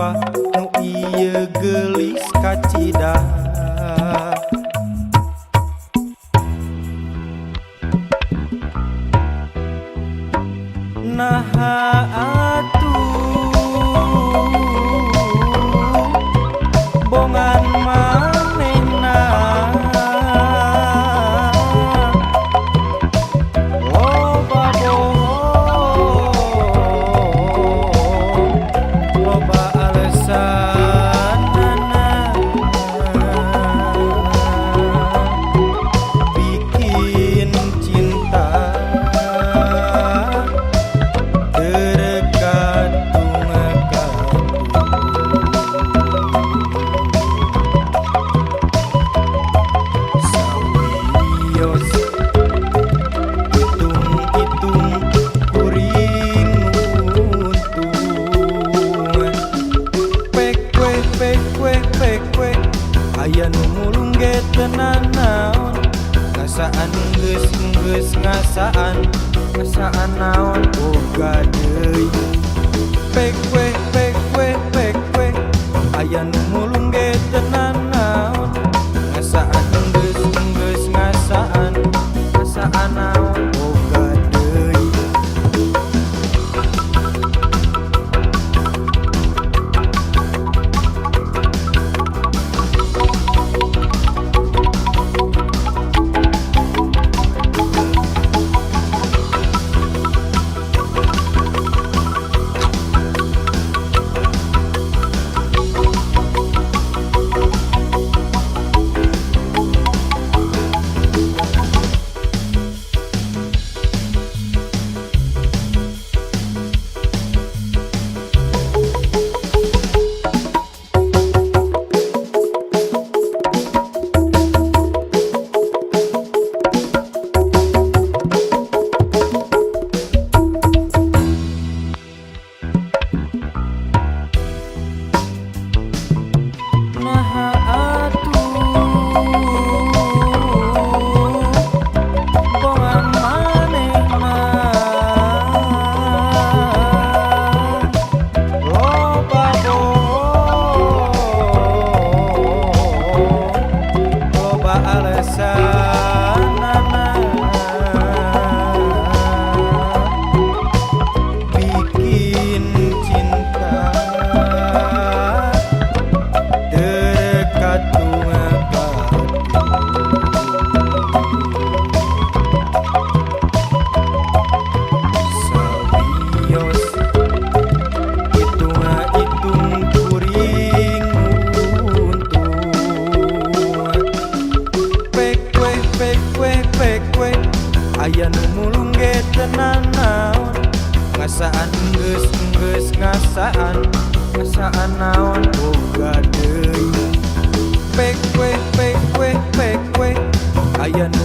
sarua nu ieu geulis kacida. Naha atuh bongan manehna loba bohong loba alesanana bikin cinta aya nu mulung ge teu nanaon ngasaan geus geus ngasaan ngasaan naon boga deui pek we pek we pek we aya nu mulung ge teu nanaon ngasaan geus geus ngasaan ngasaan naon boga deui. Naha atuh bongan manehna loba bohong loba alesanana bikin cinta aya nu mulung ge teu nanaon ngasaan geus geus ngasaan ngasaan naon boga deui pek we pek we pek we aya nu